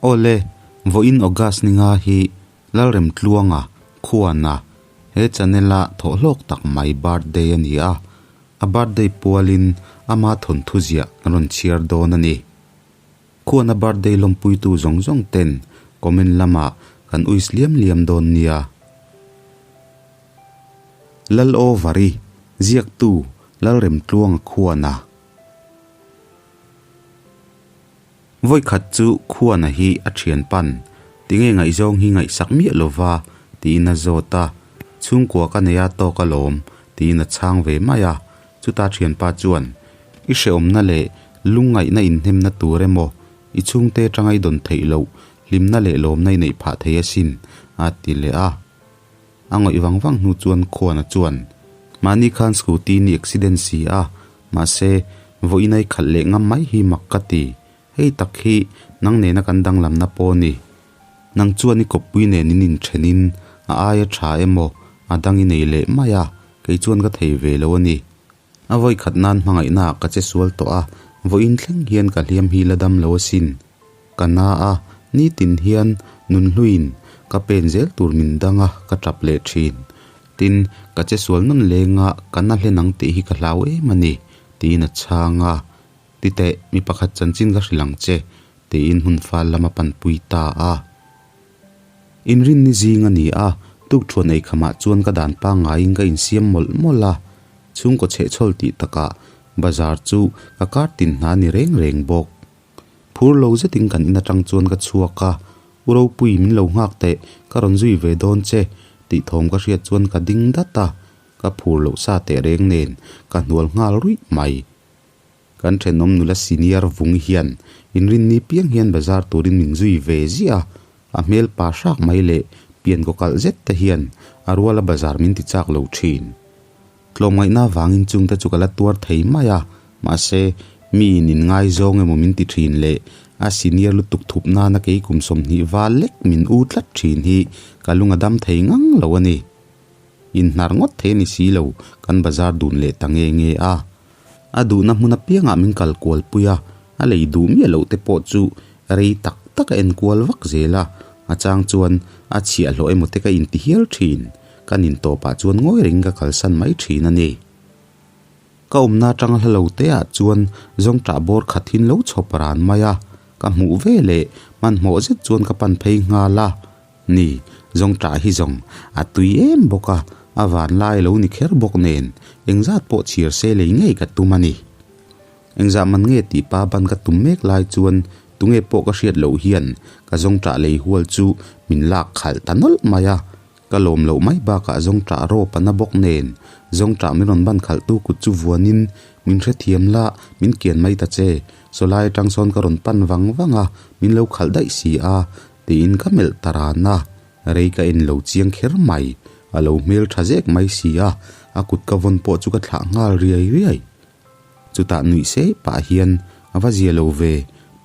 Awle, vawiin August ni nga hi Lalremtluanga, Khuana, he channel-a thawhhlawk tak mai birthday a ni a, a birthday pualin ama thawnthu ziah kan rawn chhiar dawn a ni. Khuana birthday lawmpuitu zawng zawng ten comment lamah kan uis liam liam dawn nia. Lal Ovari, ziaktu Lalremtluanga Khuana. Vawikhat chu Khuana hi a thian pan, Tinge ngaihzawng hi ngaihsak miah lova? tiin a zawt a, Chhungkua ka nei a tawk alawm, tiin a chhang ve mai a. Chuta thianpa chuan, I hrehawmna leh lungngaihna inhnemna tur emaw, i chhungte atanga i dawn theih loh hlimna leh lawmna i neih phah thei asin, a ti leh a. A ngawih vang vang hnu chuan Khuana chuan, Mahni khan scooty ni accident si a, mahse, vawiin a i khalh leh ngam mai hi mak ka ti. Hei tak hi nang nena kan danglamna pawh a ni. Nang chuan i kawppui nen in inthenin a aia tha emaw a dang i nei leh mai a, kei chuan ka thei ve lo a ni. A vawi khat nan hmangaihna ah ka che sual tawh a, vawiin thleng hian ka hliam hi la dam lo asin. Ka na a, nitin hian nunhluiin ka pen zel tur min dang a, ka tap leh thin. Tin, ka che sual nawn leng a, ka na hlen ang tih hi ka hlau em a ni, tiin a chhang a. Ti teh, mi pakhat chanchin ka hrilh ang che, tiin hmun fal lam a panpui ta a. Inrinni zing a ni a, tukthuan ei khamah chuan ka dan pangngaiin ka insiam mawlh mawlh a. Chhungkaw chhehchhawl tih takah bazar chu ka kar tin hna ni reng reng bawk. Phur lo zetin kan in atang chuan ka chhuak a, U Ropui min lo nghak teh, ka rawn zui ve dawn che, tih thawm ka hriat chuan ka ding dat a, ka phur loh sa teh reng nen ka hnual nghal ruih mai. Kan thenawm nula senior vung hian inrinni piang hian bazar turin min zui ve ziah a, a hmel pa hrak mai leh pian kaw kalh zet te hian a ruala bazar min ti chak lo thin. Tlawmngaihna avangin chungte chu ka la tuar thei mai a, mahse mi in inngaizawng emaw min ti thin leh a senior lutuk thup nana kei kum 20 val lek min u tlat thin hi ka lung a dam thei ngang lo a ni. Inhnar ngawt thei a ni si lo, kan bazar dun leh ta nge nge a. A duhna hmun apiangah min kal kual pui a, a lei duh miah loh te pawh chu rei tak tak a en kual vak zel a, a chang chuan a chhiahhlawh emaw te ka inti hial thin, kan intawpah chuan ngawi rengin ka kalsan mai thin a ni. Ka awmna atanga hla lo te ah chuan zawngṭah bawr khat hin lo chhawp ran mai a, ka hmuh ve leh hmanhmawh zet chuan ka pan phei nghal a. Ni, zawngṭah hi zawng a tui em bawk a, a van lai lo ni kher bawk nen engzat pawh chhir se lei ngei ka tum a ni. Engzah man nge tih pa ban ka tum mek lai chuan tunge pawh ka hriat loh hian ka zawngṭah lei hual chu min lak khalh ta nawlh mai a, ka lawm loh mai bakah zawngṭah rawp a na bawk nen zawngṭah min rawn ban khalhtu kut chu vuanin min hrethiam la min kian mai ta che, sawlai atang sawn ka rawn pan vang vang a, min lo khalh daih si a, Tiin ka melh ta ran a, rei ka en lo chiang kher mai. A lo hmel tha zek mai si a, a kut ka vawn pawh chu ka thlah nghal riai riai. Chutah nuih seh pah hian a va zia lo ve,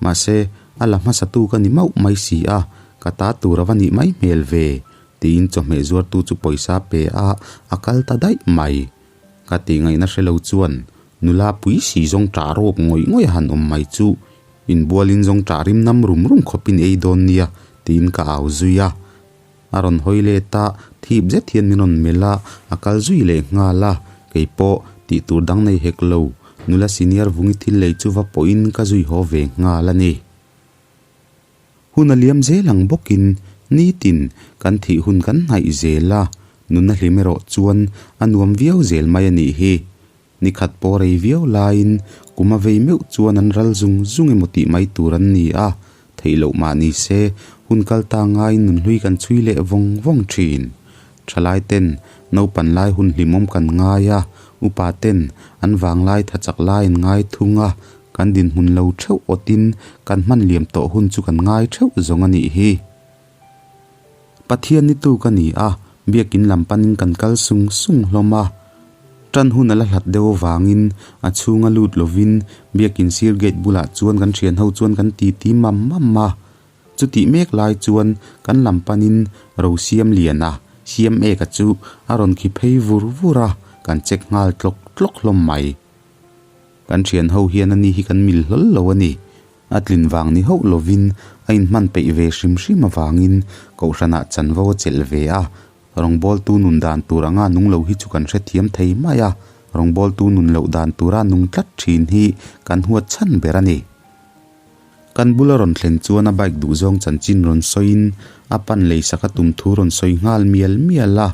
mahse a la hmasatu ka ni mauh mai si a, ka ta tur a va nih mai hmel ve, tiin chawhmeh zuartu chu pawisa pe a, a kal ta daih mai. Ka tih ngaihna hre lo chuan nula pui si zawng ṭah rawp ngawih ngawih a han awm mai chu Inbualin zawng ṭah rim nam rum rum khawpin ei dawn nia tiin ka au zui a. A rawn hawi let a, thip zet hian min rawn melh a, a kal zui leh nghal a. Kei pawh tih tur dang nei hek lo, nula senior vungi thil lei chu va pawhin ka zui haw ve nghal a ni. Hun a liam zel ang bawkin nitin kan thih hun kan hnaih zel a, nuna hlim erawh chuan a nuam viau zel mai a nih hi. Ni khat pawh rei viau laiin kum a vei meuh chuan an ral zung zung emaw tih mai tur an ni a, theih loh mah ni se hun kal ta ngaiin nunhlui kan chhui leh vawng vawng thin. Thalai ten naupan lai hun hlimawm kan ngai a, upa ten an vanglai tha chak lai an ngai thung a, kan dinhmun lo theuh awtin kan hman liam tawh hun chu kan ngai theuh zawng a nih hi. Pathian ni tu ka ni a, biakin lam panin kan kal sung sung hlawm a. Tan hun a la hlat deuh avangin a chhunga lut lovin biakin sir gate bulah chuan kan thian ho chuan kan titi mam mam a. Chutih mek lai chuan kan lam panin Rosiam Liana, Siam Eka chu a rawn khi phei vur vur a, kan check nghal tlawk tlawk hlawm mai. Kan thian ho hian ani hi kan mil hlawl lo a ni. A tlin vang ni hauh lovin a inhman peih ve hrim hrim avangin Kohhranah chanvo a chelh ve a, rawngbawltu nun dan tur anga nung lo hi chu kan hrethiam thei mai a, rawngbawltu nun loh dan tura nung tlat thin hi kan huat chhan ber a ni. Kan bula rawn thlen chuan a bike duhzawng chanchin rawn sawiin a pan leisak a tum thu rawn sawi nghal mial mial a,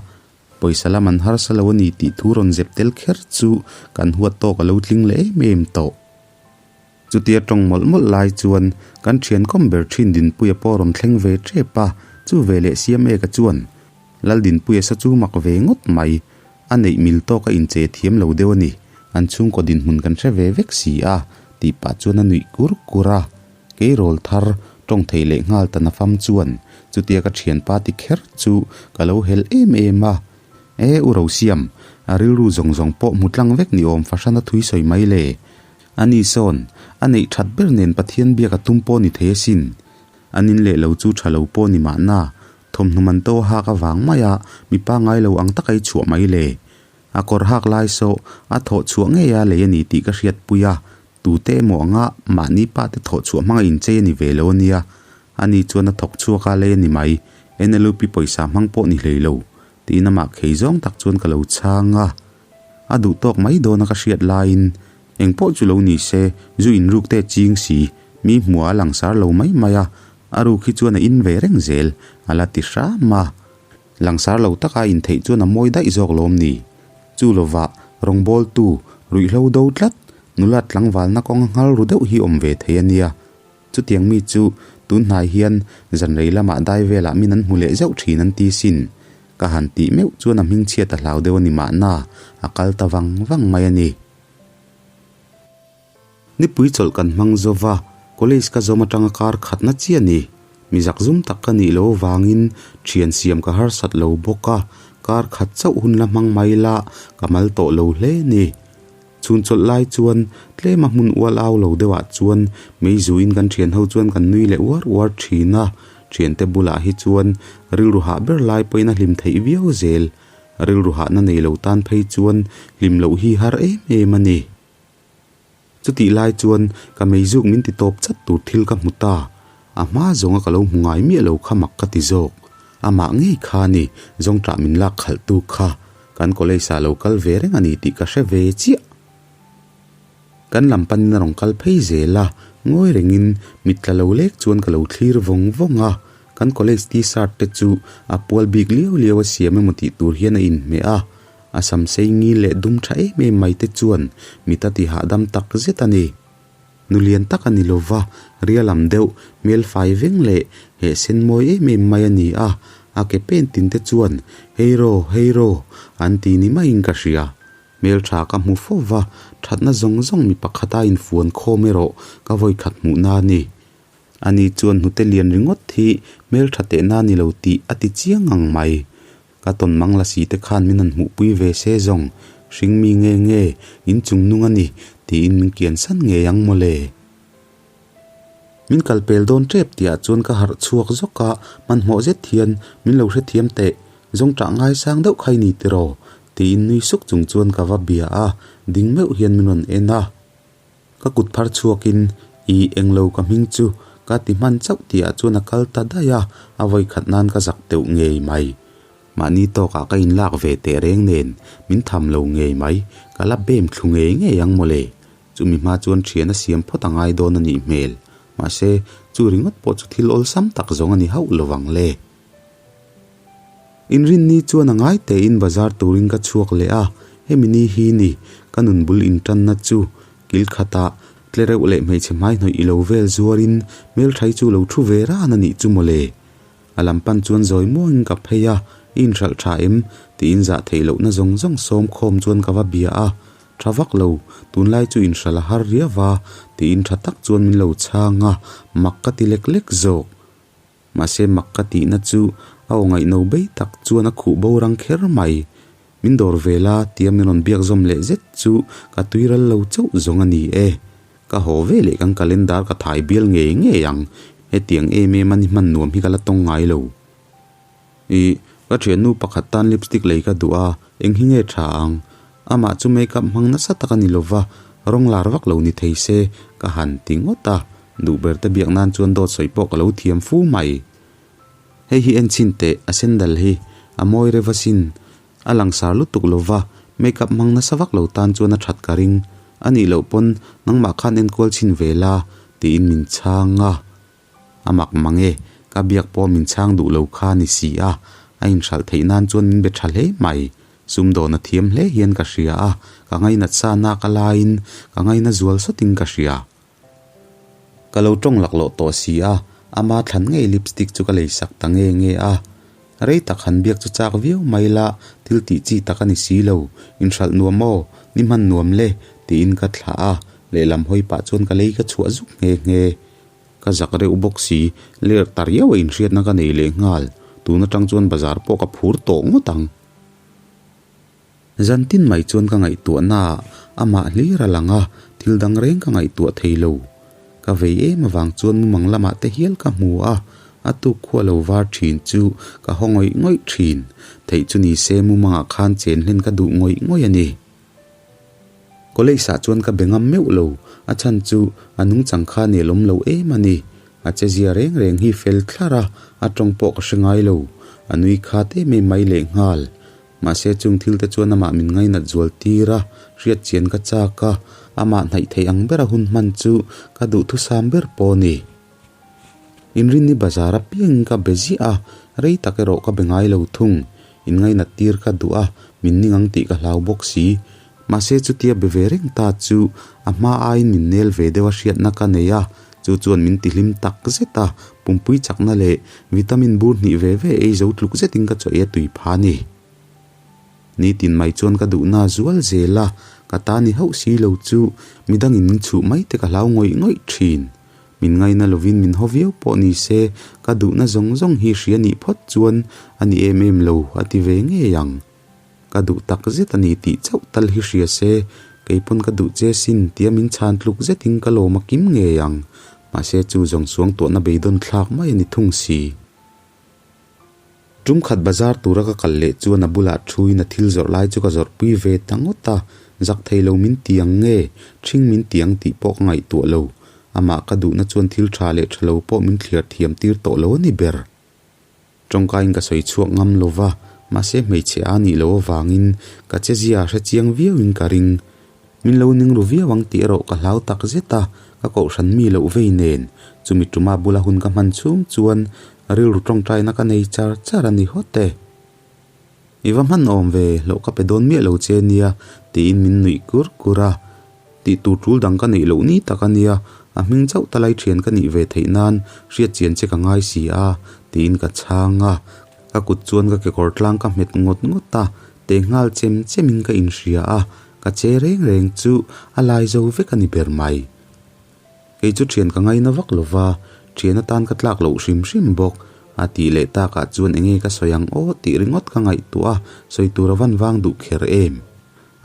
Pawisa lam an harsa lo a ni tih thu rawn zep tel kher chu kan huat tawk a lo tling leh em em tawh. Chutia tawng mawlh mawlh lai chuan kan thian kawm ber thin Dinpuia pawh rawn thleng ve tep a, chu ve leh siam eka chuan Laldinpuia sa chu mak ve ngawt mai, a neih mil tawk a inche thiam lo deuh a ni, an chhungkaw dinhmun kan hre ve vek si a, tih pah chuan a nuih kur kur a. Kei rawl thar tawng thei leh nghal ta nafam chuan chutia ka thianpa ti kher chu ka lo hel em em a. E u Rosiam, a rilru zawng zawng pawh hmu tlang vek ni awm fahran a thui sawi mai le. Ani sawn, a neih that ber nen Pathian biak a tum pawh ni thei asin. An in leh lo chu tha lo pawh ni mahna, thawmhnaw man to a hak avang maia mipa ngai lo ang taka i chhuah mai le. A kawr hak lai saw a thawh chhuah ngei a lei a ni tih ka hriatpui a, Tute emaw anga mahni pa te thawh chhuah hmanga inchei a ni ve lo a nia. Ani chuan a thawk chhuak a lei a ni mai. NLUP pawisa hmang pawh ni hlei lo. Tiin amah khei zawng tak chuan ka lo chhang a. A duh tawk mai dawn a ka hriat laiin eng pawh chu lo ni se, zu inruk te ching si, mi hmuah a langsar lo mai mai a, a ruk hi chuan a in ve reng zel, a la ti hram a. Langsar lo taka intheih chuan a mawi daih zawk lawm ni? Chu lovah rawngbawltu, ruihhlo do tlat, nula tlangvalna kawnga nghal ru deuh hi awm ve thei a nia. Chutiang mi chu tun hnai hian zanrei lamah dai velah min an hmu leh zeuh thin an ti sin. Ka han tih meuh chuan a hmingchhiat a hlau deuh a ni mahna, a kal ta vang vang mai a ni. Nipui chawlh kan hmang zo va, college ka zawm atanga kar khatna chiah ni. Mi zakzum tak ka nih loh avangin thian siam ka harsat lo bawk a, kar khat chauh hun la hmang mai la ka mal tawh lo hle ni. Chhun chawlh lai chuan tlema hmun ual au lo deuhah chuan meizuin kan thian ho chuan kan nui leh uar uar thin a, thiante bulah hi chuan rilru hah ber lai pawhin a hlim theih viau zel. Rilru hahna nei lo tan phei chuan hlim loh hi har em em a ni. Chutih lai chuan ka meizuk min ti tawp chat tur thil ka hmu ta. A hma zawnga ka lo hmu ngai miah lo kha mak ka ti zawk. Amah ngei kha ni, zawngṭah min lak khalhtu kha. Kan college ah lo kal ve reng a ni tih ka hre ve chiah. Kan lam panin a rawn kal phei zel a, ngawi rengin mit tla lo lek chuan ka lo thlir vawng vawng a. Kan college t-shirt te chu a pual bik liau liau a siam emaw tih tur hian a inhmeh a. A sam sei ngil leh dum tha em em mai te chuan mit a ti hahdam tak zet a ni. Nu lian tak a ni lo va, ria lam deuh, hmel fai veng leh heh sen mawi em em mai a ni a, a ke pen tin te chuan Hero, Hero an ti ni maiin ka hria. Hmel tha ka hmu fo va, thatna zawng zawng mi pakhata infuan khawm erawh ka vawikhat hmuhna a ni. Ani chuan hnute lian ringawt hi hmeltha tehna a ni lo tih a ti chiang ang mai. Ka tawn mang la si te khan min han hmuhpui ve se zawng, hring mi nge nge, in chung nung a ni, tiin min kian san ngei ang mawle. Min kal pel dawn tep tihah chuan ka harh chhuak zawk a, hmanhmawh zet hian min lo hrethiam teh, zawng ṭah ngaisang deuh kha i ni tiraw? tiin nui suk chung chuan ka va bia a, ding meuh hian min rawn en a. Ka kut phar chhuakin, I englo ka hming chu ka ti hman chauh tihah chuan a kal ta daih a, a vawikhat nan ka zak deuh ngei mai. Mahni tawkah ka inlak ve teh reng nen min tham lo ngei mai, ka la bem thlu ngei ngei ang mawle. Chumi hma chuan thian a siam phawt a ngai dawn a nih hmel. Mahse, chu ringawt pawh chu thil awlsam tak zawng a ni hauh lo vang le. Inrinni chuan a ngai tein bazar turin ka chhuak leh a, hemi ni hi ni ka nun bul intanna chu kil khatah tle reuh leh hmeichhe hmai hnawih i lo vel zuarin hmelthai chu lo thu ve ran a nih chu mawle. A lam pan chuan zawi muangin ka phei a, i inhralh tha em? tiin zah theih lohna zawng zawng sawm khawm chuan ka va bia a, tha vak lo, tunlai chu inhralh a har riau va tiin tha tak chuan min lo chhang a, mak ka ti lek lek zawk. Mahse mak ka tihna chu a aw ngaihno bei tak chuan a khuh bo rang kher mai. Min dawr ve la tia min rawn biak zawm leh zet chu ka tui ral lo chauh zawng a ni e. Ka haw ve leh kan calendar ka thai bial ngei ngei ang. Hetiang em em a ni hman nuam hi ka la tawng ngai lo. Ih, ka thiannu pakhat tan lipstick lei ka duh a, eng hi nge tha ang? Amah chu makeup hmang nasa tak a ni lova, rawng lar vak lo ni thei se, ka han ti ngawt a. Duh ber te biak nan chuan dawt sawi pawh ka lo thiam fu mai. Hei hi en chhin teh, a sandal hi a mawi reuh asin. A langsar lutuk lova, make up hmang nasa vak lo tan chuan a that ka ring. A nih loh pawn nangmah khan enkual chhin ve la, tiin min chhang a. A mak mang e, ka biak pawh min chhang duh lo kha ni si a, a inhralh theih nan chuan min be tha hle mai. Sumdawn a thiam hle hian ka hria a, ka ngainat sa nak a laiin ka ngaina zual sawtin ka hria. Ka lo tawng laklawh tawh si a, ama thlan ngei lipstick chu ka lei sak ta nge nge a. Rei tak han biak chu chak viau mai la, thil tih chi tak a ni si lo, inhralh nuam aw, ni hman nuam le, tiin ka thlah a, lehlam hawi pah chuan ka lei ka chhuah zuk nghe nghe. Ka zak reuh bawk si, ler ta riau a inhriatna ka nei leh nghal, tun atang chuan bazar pawh ka phur tawh ngawt ang. Zan tin mai chuan ka ngaihtuahna ah amah hlir a lang a, thil dang reng ka ngaihtuah thei lo. Ka vei em avang chuan mumang lamah te hial ka hmu a, a tuk khu a lo var thin chu ka haw ngawih ngawih thin. Theih chu ni se mumangah khan chen hlen ka duh ngawih ngawih a ni. College ah chuan ka be ngam meuh lo, a chhan chu a nungchang kha nelawm lo em a ni. A che zia reng reng hi fel thlar a, a tawng pawh ka hre ngai lo. A nui khat em em mai lehnghal. Mahse chung thil te chuan amah min ngainat zual tir a, hriat chian ka chak a, amah hnaih theih ang bera hun hman chu ka duhthusam ber pawh a ni. Inrinni bazar apiangin ka be ziah a, rei tak erawh ka be ngai lo thung. In ngainat tir ka duh a, min ning ang tih ka hlau bawk si. Mahse chutia be ve reng ta chu a hma aiin min nel ve deuh a hriatna ka nei a, chu chuan min tihlim tak zet a, pumpui chakna leh vitamin bur hnih ve ve ei zo tluk zetin ka chaw ei a tui pha a ni. Nitin mai chuan ka duhna zual zel a, ka ta ni hauh si lo chu midangin min chhuh mai te ka hlau ngawih ngawih thin. Min ngaina lovin min haw viau pawh ni se, ka duhna zawng zawng hi hria nih phawt chuan a ni em em lo a ti ve ngei ang. Ka duh tak zet a ni tih chauh tal hi hria se, kei pawn ka duh che sin tia min chhan tluk zetin ka lawm a kim ngei ang. Mahse chu zawng suang tuahna beidawn thlak mai a ni thung si. Tum khat bazar tura ka kal leh chuan a bulah thuin a thil zawrh lai chu ka zawrhpui ve ta ngawt a, zak thei lo min ti ang nge, ṭhing min ti ang tih pawh ka ngaihtuah lo. Amah ka duhna chuan thil ṭha leh ṭha lo pawh min thliar thiam tir tawh lo a ni ber. Tawngkaiin ka sawi chhuak ngam lo va, mahse hmeichhe a nih loh avangin ka chezia hre chiang viauin ka ring. Min lo ning ru viau ang tih erawh ka hlau tak zet a, ka kohhran mi loh vei nen. Chumi tuma bula hun ka hman chhung chuan rilru tawngtaina ka nei char char a ni hawt e. I va hman awm ve, hlauh ka pe dawn miah lo che nia, tiin min nuih kur kur a. Tih tur tul dang ka neih loh ni tak a nia, a hming chauh ta lai thian ka nih ve theih nan hriat chian che ka ngai si a, tiin ka chhang a. Ka kut chuan ka kekawr tlang ka hmet ngawt ngawt a, teh nghal chem chemin ka inhria a, ka che reng reng chu a lai zo vek a ni ber mai. Kei chu thian ka ngaina vak lo va, thian atan ka tlak loh hrim hrim bawk. A tih leh takah chuan enge ka sawi ang aw tih ringawt ka ngaihtuah a, sawi tur a van vang duh kher em?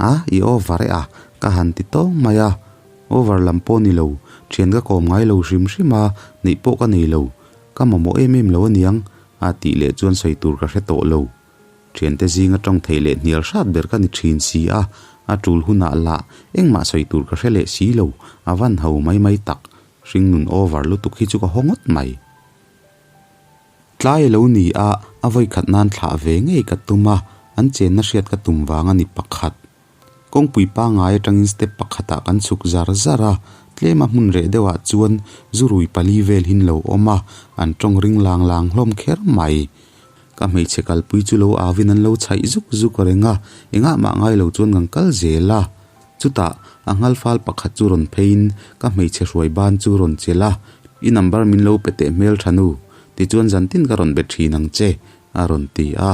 A, i over e a, ka han ti tawng mai a. Over lam pawh ni lo, thian ka kawm ngai lo hrim hrim a, neih pawh ka nei lo. Ka mamawh em em lo aniang, a tih leh chuan sawi tur ka hre tawh lo. Thiante zinga tawng theih leh hnial hrat ber ka ni thin si a, a tul hunah lah engmah sawi tur ka hre leh si lo, a van ho mai mai tak, hringnun over lutuk hi chu ka haw ngawt mai. Tlai a lo ni a, a vawikhat nan thlah ve ngei ka tum a, an chenna hriat ka tum vang a ni pakhat. Kawngpui pangngai atangin step pakhatah kan chhuk zar zar a, tlema hmun reh deuhah chuan zu rui pali vel hin lo awm a, an tawng ring lang lang hlawm kher mai. Ka hmeichhe kalpui chu lo auin an lo chhaih zuk zuk reng a, engah mah ngai lo chuan kan kal zel a. Chutah a nghal fal pakhat chu rawn pheiin ka hmeichhe hruai ban chu rawn chelh a, I number min lo pe teh hmel tha nu, tichuan zantin ka rawn be thin ang che, a rawn ti a.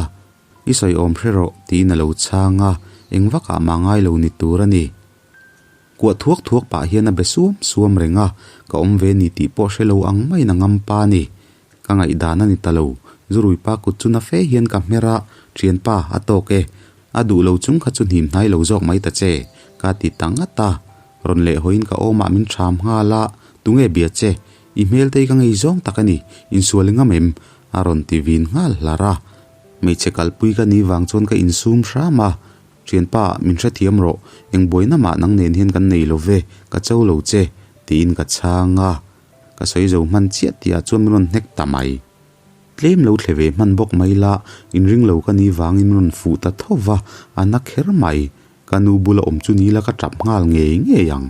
I sawi awm hre rawh, tiin a lo chhang a, eng vakah mah ngai lo ni tur a ni. Kuah thuak thuak pah hian a be suam suam reng a, ka awm ve ni tih pawh hre lo ang maiin a ngam pa a ni. Ka ngaihdan a ni ta lo, Zuruipa kut chu na fe hian ka hmer a, Thianpa, a tawk e. A duh lo chung kha chu hnim hnai lo zawk mai ta che, ka ti ta ngat a. Rawn leh hawiin ka awmah min ṭham nghal a, Tunge bia che? I hmel te hi ka ngei zawng tak a ni, insual i ngam em? A rawn ti vin nghal hlar a. Hmeichhe kalpui ka nih vang chuan ka insum hram a, Thianpa, min hrethiam rawh, eng buaina mah nang nen hian kan nei lo ve, ka cho lo che, tiin ka chhang a. Ka sawi zo hman chiah tihah chuan min rawn hnek ta mai. Tlem lo thle ve hman bawk mai la, inring lo ka nih vangin min rawn fuh ta tho va, a na kher mai. Ka nu bula awm chu ni la ka tap nghal ngei ngei ang.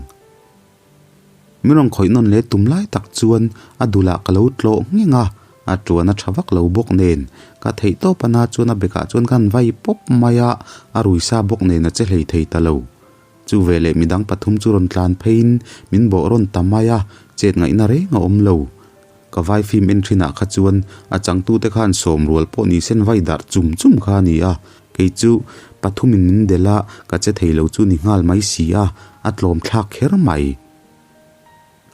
Min rawn khawih nawn leh tum lai tak chuan a dulah ka lo tlawh ngheng a, a tuan a tha vak lo bawk nen. Ka theih tawp ana chuan a bekah chuan ka han vai pawp mai a, a rui sa bawk nen a che hlei thei ta lo. Chu veleh midang pathum chu rawn tlan pheiin min bawh rawn ta mai a, chet ngaihna reng a awm lo. Ka vai film en thinah kha chuan a changtute khan sawm rual pawh ni sen vai darh chum chum kha a ni a, kei chu pathumin min delh a, ka che thei lo chu ni nghal mai si a, a tlawm thlak kher mai.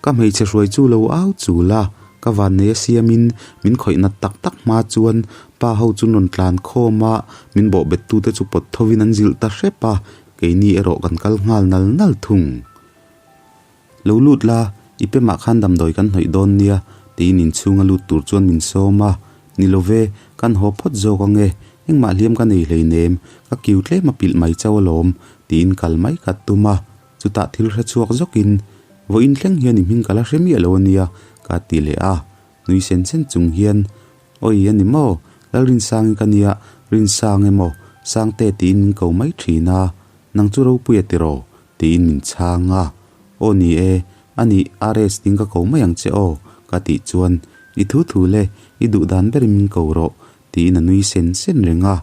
Ka hmeichhe hruai chu lo au chul a, ka vannei a siamin min khawih nat tak tak hma chuan pa ho chu rawn tlan khawm a, min bawh bettute chu pawt thovin an zilh ta hrep a, keini erawh kan kal nghal nal nal thung. Lo lut la, i pemah khan damdawi kan hnawih dawn nia, tiin inchhunga lut tur chuan min sawm a. Ni lo ve, kan haw phawt zawk ange, engmah hliam ka nei hleinem, ka kiu tlem a pilh mai chauh alawm, tiin kal mai ka tum a. Chutah thil hre chhuak zawkin, Vawiin thleng hian i hming ka la hre miah lo ania, ka ti leh a. Nui sen sen chung hian, Awi a ni maw? Lalrinsangi ka nia, Rinsang emaw, Sangte tiin min ko mai thin a, nang chu Ropuia tiraw? tiin min chhang a. Aw ni e, a nih RS ding ka ko mai ang che aw, ka tih chuan, I thu thu le, i duh dan berin min ko rawh, tiin a nui sen sen reng a.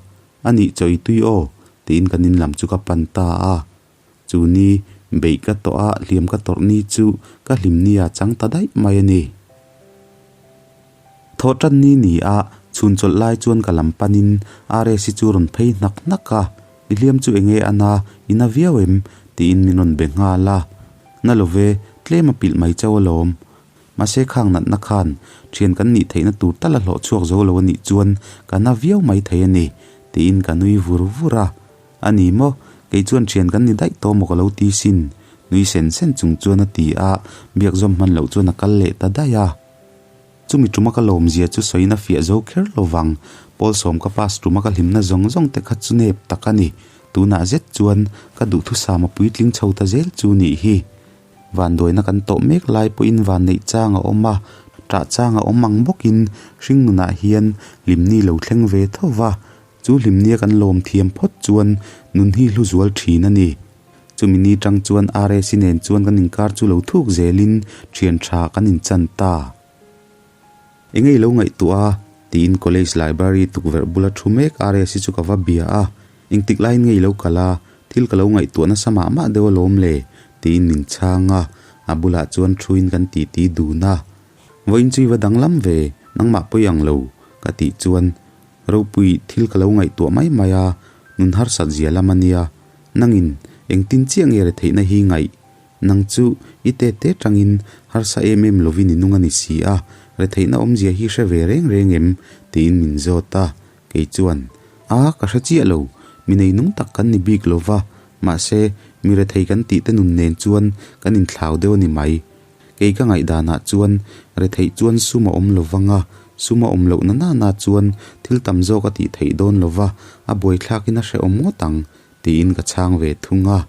A nih chaw i tui aw, tiin kan in lam chu ka pan ta a. Chu ni, beih ka tawh a, hliam ka tawrh ni chu ka hlim ni a chang ta daih mai a ni. Thawh tan ni ni a, chhun chawlh lai chuan ka lam panin RS-i chu rawn phei hnak hnak a, I hliam chu enge a na, i na viau em? tiin min rawn be nghal a. Na lo ve, tlem a pilh mai chauh alawm. Mahse khang natna khan thian kan nih theihna tur tal a hlawh chhuak zo lo a nih chuan ka na viau mai thei a ni, tiin ka nui vur vur a. A ni maw? Kei chuan thian kan ni daih tawh maw ka lo ti sin, nui sen sen chung chuan a ti a, biak zawm hman loh chuan a kal leh ta daih a. Chumi tuma ka lawmzia chu sawiin a fiah zo kher lo vang. Pawl sawm ka pass tuma ka hlimna zawng zawng te kha chu nep tak a ni. Tunah zet chuan ka duhthusam a puitling chho ta zel chu nih hi. Vanduaina kan tawh mek lai pawhin vanneih chang a awm a, ṭah chang a awm ang bawkin hringnunah hian hlimni lo thleng ve tho va. Chu hlimnia kan lawm thiam phawt chuan nun hi hlu zual thin a ni. Chumi ni tang chuan RSi nen chuan kan inkar chu lo thuk zelin thian tha kan inchan ta. Eng ei lo ngaihtuah a? tiin college library tukverh bula thu mek RSi chu ka va bia a. Engtik laiin nge i lo kal a? Thil ka lo ngaihtuah nasa mah mah deuh alawm le? tiin min chhang a. A bulah chuan thuin kan titi dun a. Vawiin chu i va danglam ve, nangmah pawi ang lo, ka tih chuan Ropui thil ka lo ngaihtuah mai mai a, nun harsat zia lam a nia. Nangin engtin chiah nge retheihna hi ngaih? Nang chu i te te tangin harsa em em lovin i nung a ni si a, retheihna awmzia hi hre ve reng reng em? tiin min zawt a. Kei chuan, A, ka hre chiah lo, mi nei nung tak kan ni bik lo va, mahse, mi rethei kan tih te nun nen chuan kan inthlau deuh a ni mai. Kei ka ngaihdanah chuan retheih chuan sum a awm lo vang a, sum a awm loh na nana chuan thil tam zawk a tih theih dawn lo va, a buaithlakin a hrehawm ngawt ang, tiin ka chhang ve thung a.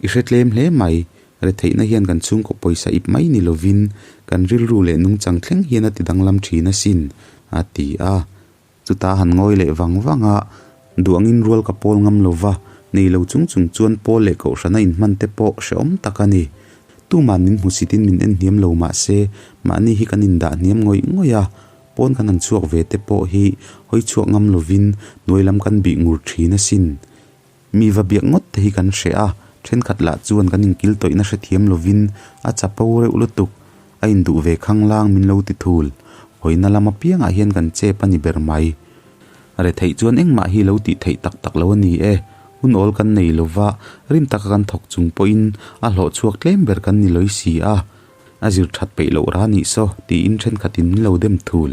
I hre tlem hle mai, retheihna hian kan chhungkaw pawisa ip mai ni lovin kan rilru leh nungchang thleng hian a ti danglam thin asin, a ti a. Chutah han ngawi leh vang vang a, duangin rual ka pawl ngam lo va, nei lo chung chung chuan pawl leh kohhran a inhman te pawh hrehawm tak a ni. Tuman min hmusitin min en hniam lo mah se, mahni hi kan indah hniam ngawih ngawih a, pawn kan han chhuak ve te pawh hi hawi chhuak ngam lovin hnuai lam kan bih ngur thin asin. Mi va biak ngawt te hi kan hreh a, thenkhat lah chuan kan inkil tawihna hrethiam lovin a chapo reuh lutuk, a induh ve khanglang min lo ti thul. Hawina lam apiangah hian kan chep a ni ber mai. Retheih chuan engmah hi lo tih theih tak tak lo a ni e. Hun awl kan nei lova, rim taka kan thawk chung pawhin a hlawh chhuak tlem ber kan ni lawi si a. A zir that peih loh ra nih saw, tiin thenkhatin min lo dem thul.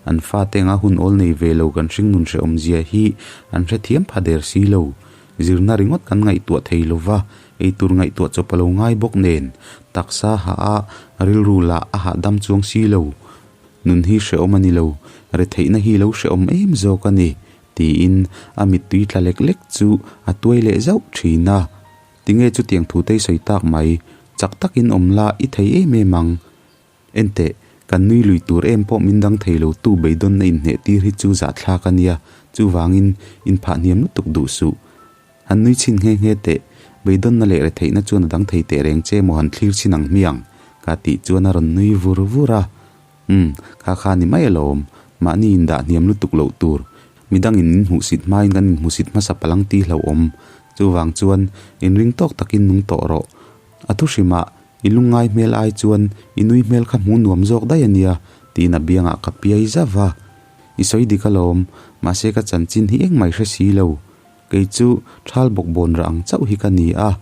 An fate anga hun awl nei ve lo kan hringnun hrehawm zia hi an hrethiam pha der si lo. Zirna ringawt kan ngaihtuah thei lo va, eitur ngaihtuah chawp a lo ngai bawk nen, taksa hah a, rilru lah a hahdam chuang si lo. Nun hi hrehawm a ni lo, retheihna hi lo hrehawm em zawk a ni, tiin a mittui tla lek lek chu a tuai leh zauh thin a. Tinge chutiang thu te i sawi tak mai, chak takin awm la i thei em em ang. Enteh, Kan nui lui tur em pawh min dang thei lo tu beidawnna inhneh tir hi chu zahthlak a nia, chuvangin inphah hniam lutuk duh suh. Han nui chhin nghe nghe teh, beidawnna leh retheihna chuan a dang thei teh reng che maw han thlir chhin ang hmiang? Ka tih chuan a rawn nui vur vur a. Umm, kha kha ni mai alawm, mahni indah hniam lutuk loh tur, midangin min hmuhsit hmain kan inhmusit hmasa palang ti hlauhawm, chuvang chuan inring tawk takin nung tawh rawh. A thu hrimah I lungngai hmel ai chuan i nui hmel kha hmu nuam zawk daih a nia, tiin a biangah ka piai zauh va. I sawi dik alawm, mahse ka chanchin hi engmah i hre si lo. Kei chu thal bawk bawn rah ang chauh hi ka ni a,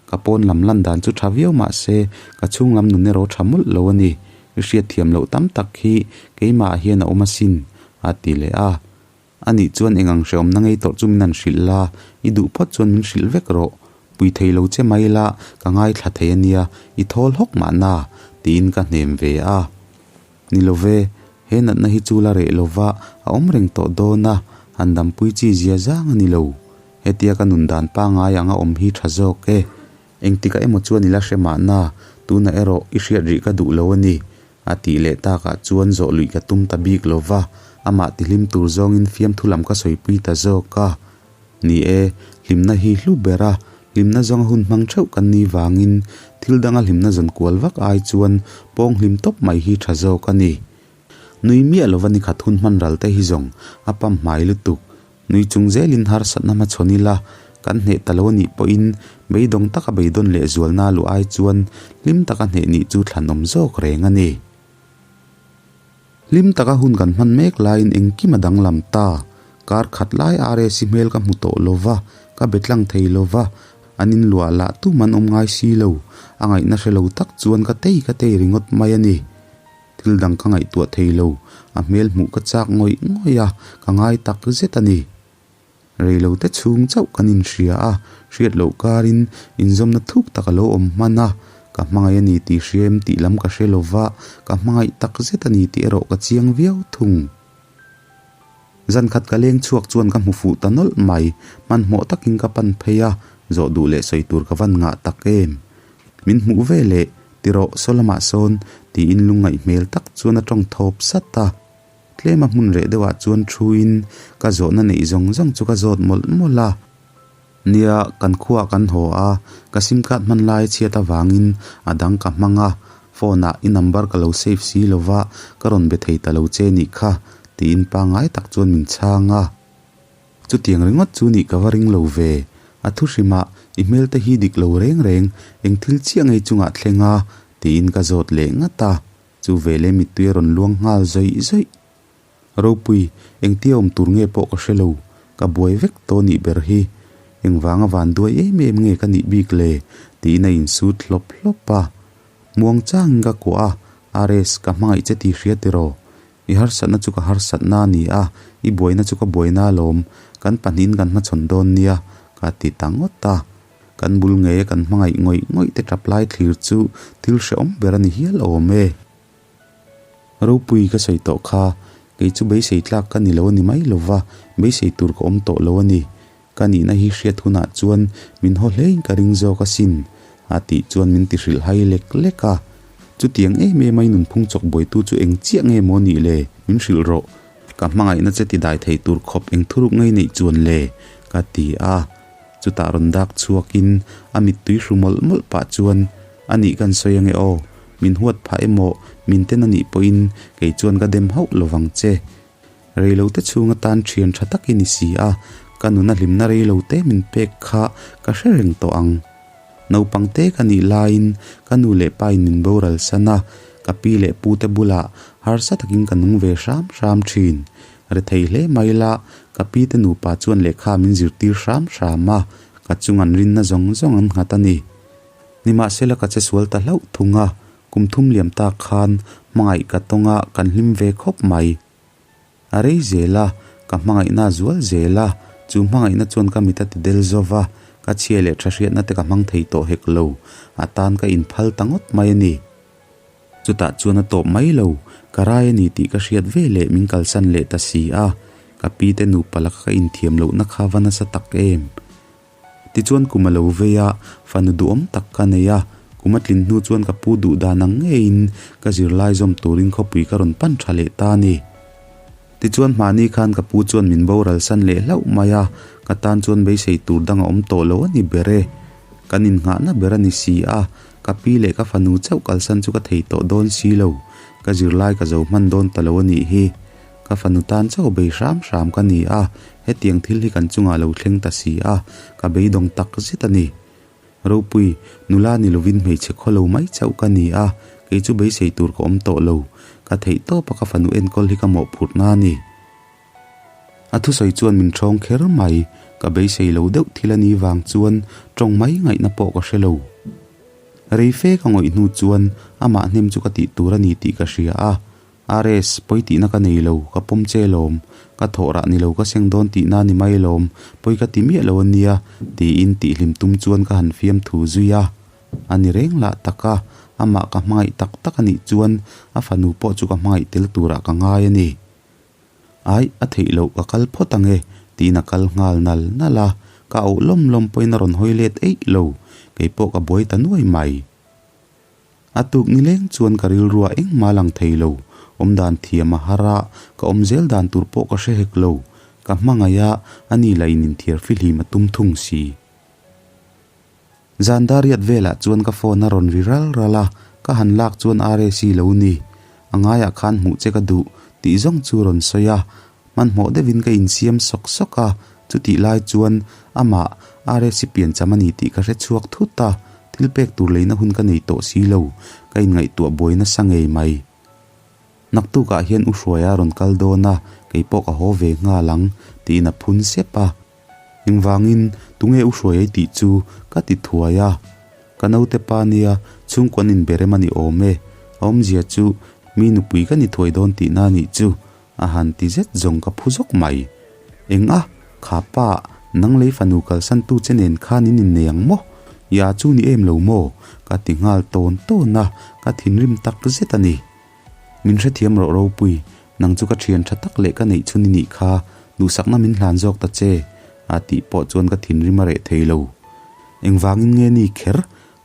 ka pawn lam lan dan chu tha viau mahse ka chhung lam nun erawh tha mawlh lo a ni. I hriatthiam loh tam tak hi keimahah hian a awm asin, a ti leh a. Anih chuan eng ang hrehawmna ngei tawrh chu min han hrilh la, i duh phawt chuan min hrilh vek rawh. Pui thei lo che mai la, ka ngaithla thei a nia, i thawl hawk mahna, tiin ka hnem ve a. Ni lo ve, he natna hi chu la reh lo va, a awm reng tawh dawn a, han dampui chi zia zang a ni lo. Hetia ka nun dan pangngai ang a awm hi tha zawk e. Engtikah emaw chuan i la hre mahna, tunah erawh i hriat rih ka duh lo a ni. A tih leh takah chuan zawh luih ka tum ta bik lo va, amah tihlim tur zawngin fiamthu lam ka sawipui ta zawk a. Ni e, hlimna hi hlu ber a, hlimna zawnga hun hmang theuh kan nih vangin thil danga hlimna zawn kual vak ai chuan pawng hlim tawp mai hi tha zawk a ni. Nui miah lova nikhat hun hman ral te hi zawng a pam hmai lutuk. Nui chung zelin harsatna hmachhawn ila, kan hneh ta lo a nih pawhin beidawng taka beidawn leh zualna luh ai chuan hlim taka hneh nih chu thlanawm zawk reng a ni. Hlim taka hun kan hman mek laiin engkim a danglam ta. Kar khat lai RSi hmel ka hmu tawh lo va, ka be tlang thei lo va, an inluah lah tum an awm ngai si lo. A ngaihna hre lo tak chuan ka tei ka tei ringawt mai a ni. Thil dang ka ngaihtuah thei lo, a hmel hmuh ka chak ngawih ngawih a, ka ngai tak zet a ni. Reilote chhung chauh kan inhria a, hriat loh karin inzawmna thuk tak a lo awm hman a, ka hmangaih a ni tih hria em tih lam ka hre lo va, ka hmangaih tak zet a ni tih erawh ka chiang viau thung. Zan khat ka leng chhuak chuan ka hmu fuh ta nawlh mai, hmanhmawh takin ka pan phei a, zawh duh leh sawi tur ka van ngah tak em. Min hmuh ve leh, tirawh saw lamah sawn tiin lungngaih hmel tak chuan a tawng thawp sat a. Tlema hmun reh deuhah chuan thuin ka zawhna neih zawng zawng chu ka zawt mawlh mawlh a. Nia, kan khuaah kan haw a, ka sim card hman lai chhiat avangin a dang ka hmang a, phone ah i number ka lo save si lo va, ka rawn be thei ta lo che nih kha, tiin pangngai tak chuan min chhang a. Chutiang ringawt chu nih ka va ring lo ve. A thu hrimah, i hmel te hi dik lo reng reng, eng thil chiah ngei chungah thleng a, tiin ka zawt leh ngat a. Chu veleh mittui a rawn luang nghal zawih zawih. Ropui, engtia awm tur nge pawh ka hre lo, ka buai vek tawh nih ber hi. Engvanga van duai em em nge ka nih bik le? tiin a insut hlawp hlawp a. Muang changin ka kuah a, RS, ka hmangaih che tih hria tiraw? I harsatna chu ka harsatna a ni a, i buaina chu ka buaina alawm, kan pahnihin kan hmachhawn dawn nia, ka ti ta ngawt a. Kan bul ngeia kan hmangaih ngawih ngawih te tap lai thlir chu thil hrehawm ber a ni hial awm e. Ropui ka sawi tawh kha, kei chu beisei tlak ka ni lo a ni mai lo va, beisei tur ka awm tawh lo a ni. Ka nihna hi hriat hunah chuan min haw hlein ka ring zawk asin, a tih chuan min ti hrilh hai lek lek a. Chutiang em em a i nunphung chawk buaitu chu eng chiah nge maw nih le? Min hrilh rawh. Ka hmangaihna che ti dai thei tur khawp eng thuruk ngei neih chuan le? ka ti a. Chutah rawn dak chhuakin a mittui hru mawlh mawlh pah chuan, A nih kan sawi ange aw, min huat phah emaw min ten a nih pawhin kei chuan ka dem hauh lovang che. Reilote chhung atan thian tha tak i ni si a, ka nuna hlimna reilote min pek kha ka hre reng tawh ang. Naupang te ka nih laiin ka nu leh pa in min boral san a, ka pi leh pu te bulah harsa takin ka nung ve hram hram thin. Rethei hle mai la, ka pi te nupa chuan lehkha min zirtir hram hram a, ka chung an rinna zawng zawng an nghat a ni. Nimahsela ka che sual ta hlauh thung a, kum thum liam tak khan hmangaih ka tawng a, kan hlim ve khawp mai. A rei zel a, ka hmangaihna a zual zel a, chu hmangaihna chuan ka mit a ti del zo va, ka chhia leh tha hriatna te ka hmang thei tawh hek lo, a tan ka inphal ta ngawt mai a ni. Chutah chuan a tawp mai lo, ka rai a ni tih ka hriat ve leh min kalsan leh ta si a, ka pi te nupa laka ka inthiam lohna kha va nasa tak em. Tichuan kum a lo vei a, fanu duhawm tak ka nei a. Kum a tlin hnu chuan ka pu duh dan ang ngeiin ka zirlai zawm turin khawpui ka rawn pan tha leh ta a ni. Tichuan hmahni khan ka pu chuan min boral san leh hlauh mai a, ka tan chuan beisei tur dang a awm tawh lo a ni ber e. Kan innghahna ber a ni si a, ka pi leh ka fanu chauh kalsan chu ka thei tawh dawn si lo, ka zirlai ka zo hman dawn ta lo a nih hi. Ka fanu tan chauh bei hram hram ka ni a, hetiang thil hi kan chungah lo thleng ta si a, ka beidawng tak zet a ni. Ropui, nula ni lovin hmeichhe khaw lo mai chauh ka ni a, kei chu beisei tur ka awm tawh lo. Ka theih tawp a ka fanu enkawl hi ka mawhphurhna a ni. A thusawi chuan min ṭhawng kher mai, ka beisei lo deuh thil a ni vang chuan ṭawng mai ngaihna pawh ka hre lo. Rei fe ka ngawih hnu chuan amah hnem chu ka tih tur a ni tih ka hria a, RS, pawi tihna ka nei lo, ka pawm che lawm, ka thawh rah ni lo ka seng dawn tihna ni mai lawm, pawi ka ti miah lo a nia, tiin tihhlim tum chuan ka han fiam thu zui a. A ni reng lah tak a, amah ka hmangaih tak tak a nih chuan a fanu pawh chu ka hmangaih tel turah ka ngai a ni. Aih, a theih loh ka kal phawt ang e, tiin a kal nghal nal nal a, ka auh lawm lawm pawhin a rawn hawi let eih lo, kei pawh ka buai ta nuai mai. A tuk nileng chuan ka rilruah engmah lang thei lo, awmdan thiam a har a, ka awm zel dan tur pawh ka hre hek lo, ka hmangaih a, ani lah in inthiar fihlim a tum thung si. Zan dariat velah chuan ka phone a rawn ri ral ral a, ka han lak chuan RSi lo ni, a ngaiah khan hmuh che ka duh tih zawng chu rawn sawi a, Hmanhmawh deuhin ka insiam sawk sawk a, chutih lai chuan amah RSi piancham a ni tih ka hre chhuak thut a, thil pek tur leina hun ka nei tawh si lo, ka inngaihtuah buai nasa ngei mai. Naktukah hian U Hruaia a rawn kal dawn a, kei pawh ka haw ve nghal ang, tiin a phun sep a. Engvangin tunge U Hruaia i tih chu ka ti thuai a. Ka naute pa nia, chhungkaw an inbe rem a ni awm e, a awmzia chu mi nupui ka ni thuai dawn tihna a nih chu. A han ti zet zawng ka phu zawk mai. Eng a, kha pa, nang lei fanu kalsan tu che nen khan in innei ang maw? I a chu ni em lo maw? Ka ti nghal tawn tawn a, ka thinrim tak zet a ni. Min hrethiam rawh Ropui, nang chu ka thian tha tak leh ka neih chhun i nih kha, duhsakna min hlan zawk ta che, a tih pawh chuan ka thinrim a reh thei lo. Engvangin nge ni kher?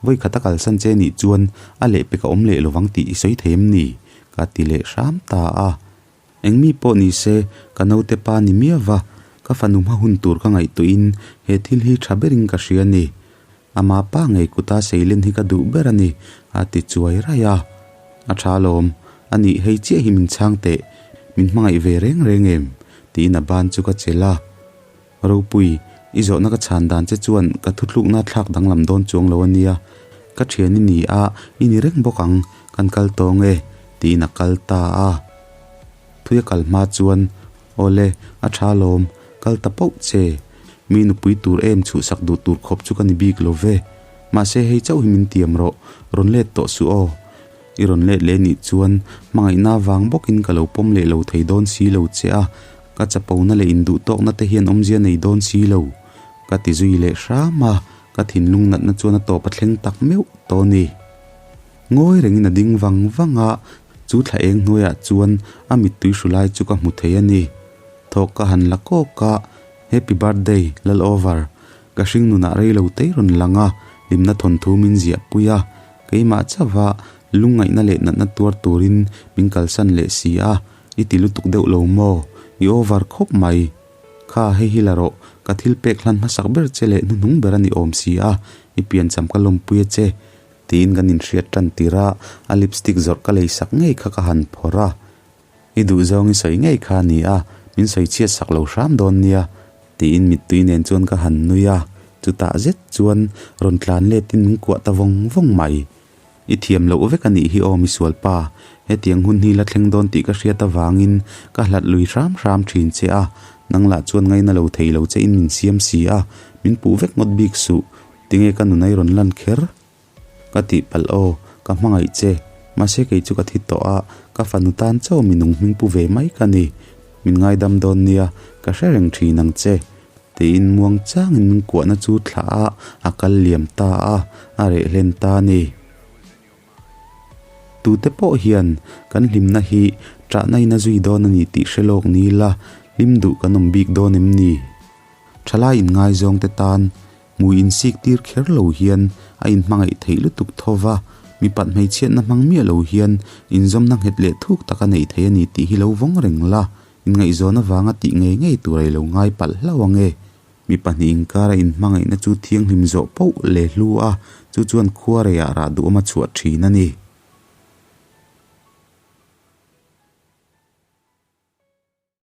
Vawi khat a kalsan che nih chuan a lehpek a awm leh lovang tih i sawi thei em ni? Ka ti leh hram ta a. Eng mi pawh ni se, ka naute pa ni miau va, ka fanu hma hun tur ka ngaihtuahin he thil hi tha berin ka hria a ni. Ama pa ngei kuta seilen hi ka duh ber a ni, a ti chuai raih a. A tha alawm, a nih hei chiah hi min chhang teh, min hmangaih ve reng reng em? tiin a ban chu ka chelh a. Ropui, i zawhna ka chhan dan che chuan ka thutlukna thlak danglam dawn chuang lo a nia. Ka thian i ni a, i ni reng bawk ang, kan kal tawng e, tiin a kal ta a. Thui a kal hma chuan, Awle, a tha alawm, kal ta pauh che. Mi nupui tur em chhuhsak duh tur khawp chu ka ni bik lo ve. Mahse hei chauh hi min tiam rawh, rawn let tawh suh aw. I rawn let leh nih chuan hmangaihna vang bawkin ka lo pawm leh lo thei dawn si lo che a, ka chapona leh induhtawkna te hian awmzia nei dawn si lo. Ka ti zui leh hram a, ka thinlung natna chuan a tawp a thleng tak meuh tawh a ni. Ngawi rengin a ding vang vang a, chu thla eng hnuaiah chuan a mittui hru lai chu ka hmu thei a ni. Thawk ka han la kawk a, Happy birthday, Lal Over! Ka hring nunah rei lo tei rawn lang a, hlimna thawnthu min ziah pui a, keimah chauha lungngaihna leh natna tuar turin min kalsan leh si a, i ti lutuk deuh lo maw? I over khawp mai. Kha, hei hi la rawh, ka thil pek hlan hmasak ber che leh hnuhnung ber a ni awm si a, i piancham ka lawmpui a che, tiin kan inhriat tan tir a, a lipstick zawrh ka lei sak ngei kha ka han phawrh a. I duhzawng i sawi ngei kha a ni a, min sawi chhiat sak lo hram dawn nia, tiin mittui nen chuan ka han nui a, chutah zet chuan rawn tlan letin min kuah ta vawng vawng mai. I thiam loh vek a nih hi aw misualpa, hetiang hun hi la thleng dawn tih ka hriat avangin ka hlat lui hram hram thin che a, nang lah chuan ngaina lo thei lo che in min siam si a, min puh vek ngawt bik suh, tinge ka nunai rawn lan kher? Ka tihpalh aw, ka hmangaih che. Mahse kei chu ka thi tawh a, ka fanu tan chauh minung hming pu ve mai ka ni. Min ngaidam dawn nia, ka hre reng thin ang che. Tiin muang changin min kuahna chu thlah a, a kal liam ta a, a reh hlen ta a ni. Tute pawh hian kan hlimna hi ṭahna in a zui dawn a ni tih hre lawk ni ila, hlim duh kan awm bik dawn em ni? Ṭhalai inngaizawngte tan Hmui insik tir kher lo hian A inhmangaih theih lutuk tho va, mipat hmeichhiatna hmang miah lo hian inzawmna nghet leh thuk tak a nei thei a ni tih hi lo vawng reng la, inngaihzawn avanga tih ngei ngei tur a i lo ngai palh hlauh ang e. Mi pahnih inkara inhmangaihna chu thianghlim zawh poh leh hlu a, chu chuan khuareiah rah duhawm a chhuah thin a ni.